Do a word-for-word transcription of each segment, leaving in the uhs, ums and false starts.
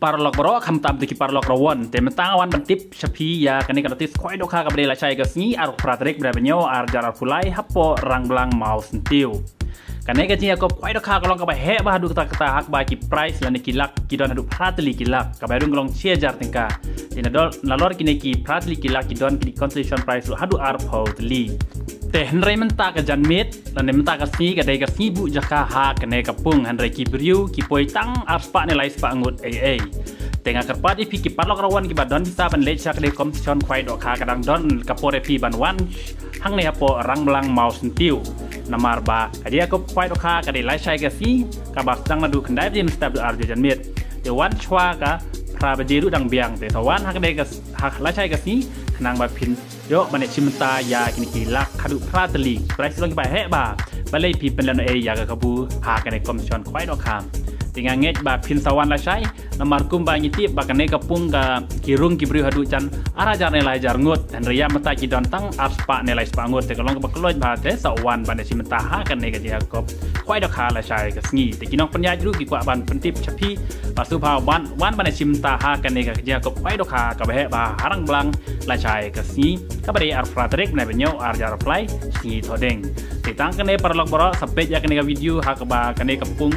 Paralok baroh, khamtam te ki paralok rawon. Te mynta nga wan ban tip sha phi ïa kane ka notis khwai dohkha kaba dei lashai ka sngi, arphew phra tarik bnai ba hynñiew, ar hajar arphew lai, hapoh Rangblang Mawsyntiu. Kane ka jingïakob khwai dohkha ka long kaba heh bha haduh katta katta, ha kaba ki prize lane ki lak ki don haduh phra tylli ki lak, kaba ïadon ka long shi hajar tyngka. Te nador, nalor kine ki phra tylli ki lak ki don ki consolation prize ruh haduh arphew tylli. Te hynrei mynta ka janmiet lane mynta ka sngi ka dei ka sngi buh jaka ha kane ka pung, hynrei ki briew ki poi tang arspah ne laispah ngut ei ei. Te nga kyrpad ïa phi ki paralok rawon kiba don visa ban leit sha kane ka competition khwai dohkha, ka dang don ka por ïa phi ban wan hangne hapoh Rangblang Mawsyntiu. Namar ba ka jingïakob khwai dohkha ka dei lashai ka sngi, kaba sdang naduh khyndai baje mynstep haduh ar baje janmiet. Te wan shuwa ka phra baje ruh dang biang. Te sa wan ha kane ka s-, ha lashai ka sngi, khnang ba phin ïoh ban ïashim bynta ïa kine ki lak haduh phra tylli. Prize long kiba heh bha. Balei phi pynlehnohei ïa ka kabu ha kane ka competition khwai dohkha? Te nga ngeit ba phin sa wan lashai, namar kumba ngi tip ba kane ka pung ka, ki rung ki briew haduh jan ar hajar ne lai hajar ngut, hynrei ïa mynta ki don tang arspah ne laispah ngut. Te ka long kaba khlaiñ bha, te sa wan ban ïashim bynta ha kane ka jingïakob khwai dohkha lashai ka sngi. Te ki nongpynïaid ruh ki kwah ban pyntip sha phi ba sngewbha wan, wan ban ïashim bynta ha kane ka jingïakob khwai dohkha kaba heh bha ha Rangblang lashai ka sngi, kaba dei arphew phra tarik bnai ba hynñiew, ar hajar arphew lai, sngi Thohdieng. Te tang kane paralok baroh, sa peit ïa kane ka video ha kaba kane ka pung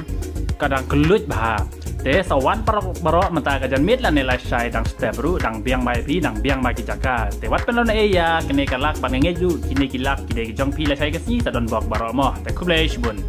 ka dang khlaiñ bha. Te sa wan paralok baroh, mynta ka janmiet lane lashai dang step ruh dang biang bha ïa phi, dang biang bha ki jaka. Te wat pynlehnohei ïa kine ki lak, ba nga ngeit ruh kine ki lak ki dei ki jong phi lashai ka sngi. Sa don bok baroh mo. Te khublei shibun.